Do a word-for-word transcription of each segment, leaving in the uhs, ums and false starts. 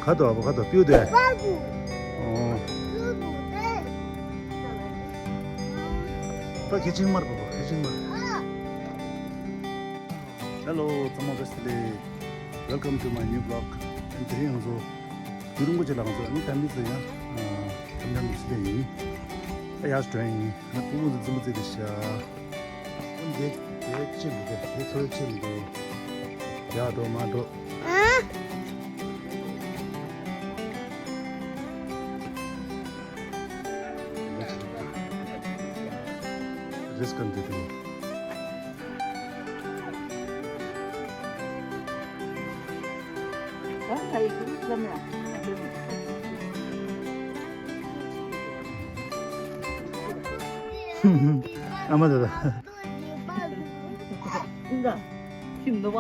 ཁ་དོག་ཨ་བོ་ཁ་དོག་པིའུ་དེ། པར་བུ། ཨོ། པིའུ་བུ་དེ། པ་ཁེ་ཆིང་མར་པ་པ་ཁེ་ཆིང་མར། ཨ། Hello ཚང་མ་བདེ་ལེགས། Welcome to my new vlog. དེ་རིང་ང་ཚོ་ཡུན་རིང་པོ་ཅིག་ལ་ང་ཚོ་ཨ་ནི་དམ་པི་ཚོ་ཡང་དམ་དམ་ཞིག་ཡིན། ཨ་ཡ་སི་ཌོ་ཡིན། ང་ཕྲུ་གུ་ཚོ་འཛིན་པ་བརྩེ་དེ་ཤ། འདི་དེ་ཆེ་མི་འདུག་དེ་ཚོ་ཆེ་མི་འདུག་ཡག་འགྲོ་མ་འགྲོ། ཨ། རེས་ཀན་དེ་དེ། ཨ་མ་དེ་དེ། ཁྱིམ་དུ་བ།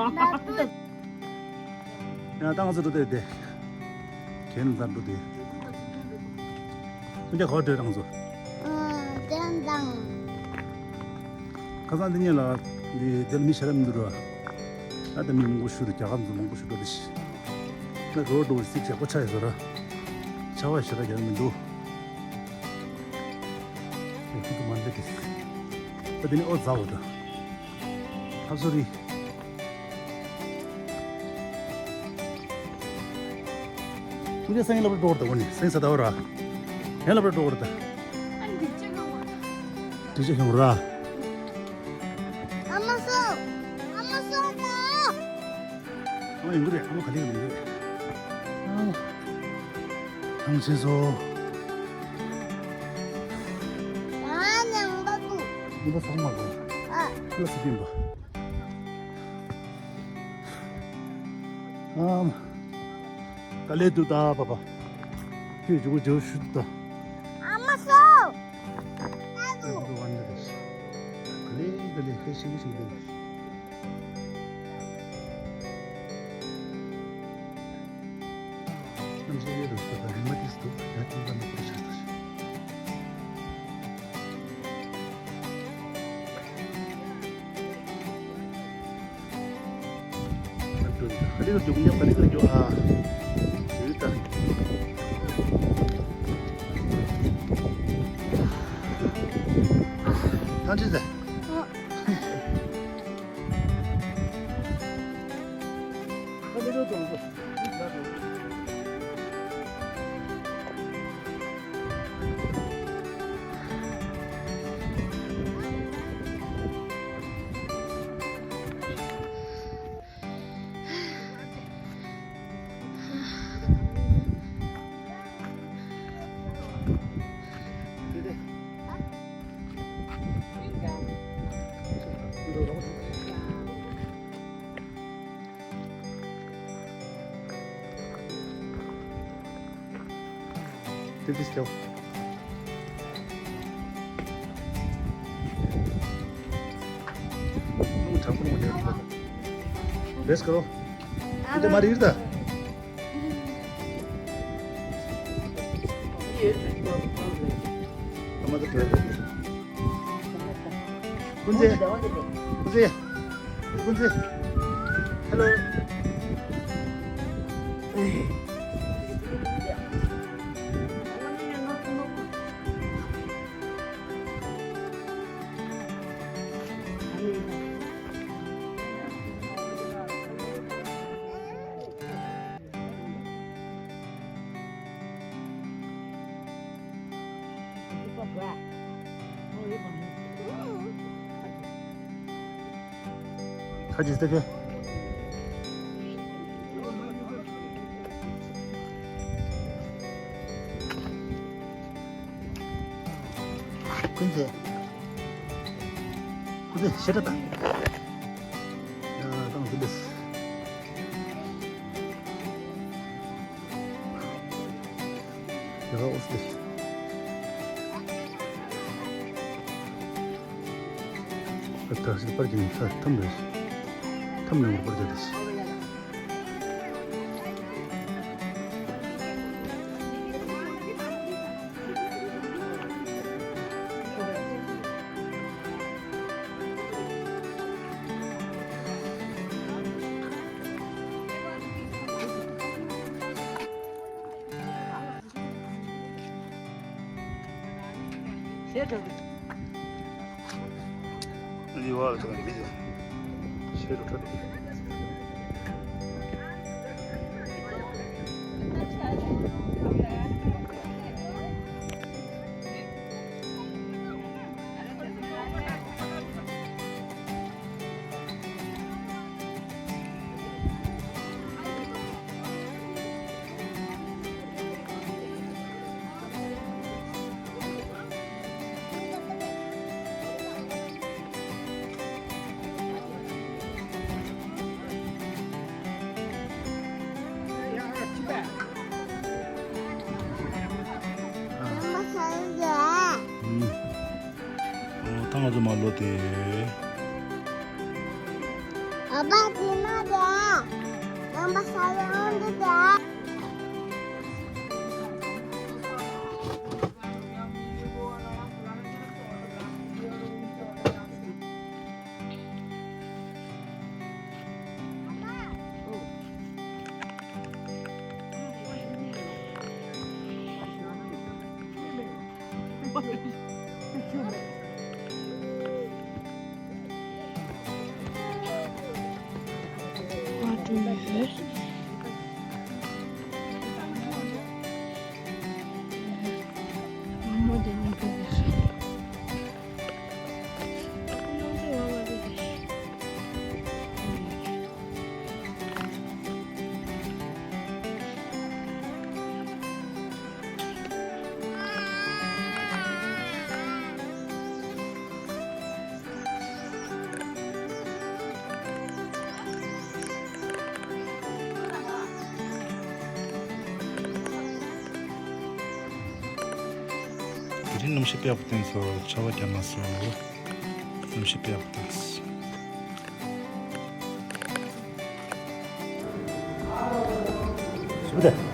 ཡང་ཏང་ཙི་འགྲོ་དེ་དེ། གན་ལ་འགྲོ་དེ། ཁྱོད་ཀྱི་ཁོ་འདྲ་ཏང་ཙི། ཨ། དེ་དང་། ཁ་སང་འདི་ཉིད་ལ་འདི་དེ་ལ་མི་ཤ་ར་མི་འདུག་ར། ཨ་ད་མི་མང་པོ་ཞུ་རུ་རྒྱ་གར་ཚོ་མང་པོ་ཞུ་འགྲོ་དེ་ཤི། ན་རོ་འགྲོ་སིག་ཞག་པོ་ཆ་ཡོད་ཟེར་ར། ཆ་བ་ཤ་ར་རྒྱག་མི་འདུག་ཁྱོད་ཀྱི་མ་འདྲ་དེ། ཨ་དེ་ནི་ཨོ་ཛ་འོ་ད། ཐབ་སོ་རི། ཁྱོད་ཀྱི་སང་ཉིན་སློབ་གྲྭ་འགྲོ་བར་ད་འོ་ནི་སང་ཉིན་ས་ད་འོ་ར། ངས་སློབ་གྲྭ་འགྲོ་བར་ད། དྲི་ཆ་ཤོང་ར། ཨ་མ་སོ། ཨ་མ་སོ་ད། ཨ་མ་ཡོང་གི་རེད། ཨ་མ་ག་ལེ་ཡོང་གི་རེད། ཨ་མ། ཐང་ཆད་སོ། ཨ་ནང་པ་པུ། ནུ་པ་སོང་མ་གོ། ཨ། ཁུ་སི་པིན་པ། ཨམ། ག་ལེ་དུ་ད་པ་པ། ཁྱོད་ཇུ་གུ་ཇུ་ཤུ་ད། ཨ་མ་སོ། ད་དུ། ད་དུ་ཝན་ད་དེ། ག་ལེ་ག་ལེ་ཁེ་ཤི་ཤི་དེ། རྣམ་ཤེས་ཡོད་རུ་སོ་ད་རི་མ་ཏིས་དུ་ཡ་ཏིང་པ་ནི་ཁུ་ཤ་ཤ། ཨ་ཏུ་ཨ་ཏི་ཀ་རྒྱུག་ཉག་ཨ་ཏི་ཀ་རྒྱུག་ཨ། ཡུལ་ད། ཐང་ཅི་ཟེ། དེ་དེ་སྐྱོ། རེས་ཀ་རོ། འདི་མ་རིག་ད། ཀུན་རྫེ། ཀུན་རྫེ། ཀུན་རྫེ། ཧེ་ལོ། ཁ་ཅིག་སྟེ་ཁེ། ཀུན་རྫེ། ཀུན་རྫེ་ཤེ་ཏྲ་ད། ཡ་ཏང་ཟི་ལེས། ཡ་ཨོ་སི་ལེས། ཨ་ད་ཤི་པར་གྱི་ས་ཐམ་རེ། ཐམ་ནང་པར་གྱི་རེ། དེ་འགྲོ་གི། འདི་བ་ལ་ཚང་མི་འདུག་ཤེས་རུ་འཕྲོད་དེ། ཨོ། ད་ང་ཚོ་མར་ལོག་སྟེ། ཨ་ཕ་དེ་ན་དེ། རྣམ་པ་ས་ལ་འོང་དུ་དེ། དེ་རིང་གནམ་གཤིས་དཔེ་ཡག་པོ་བསྟན་སོང་། ཆར་པ་རྒྱག་མ་སོང་། གནམ་གཤིས་དཔེ་ཡག་པོ་བསྟན་སོང་། སུ་རེད།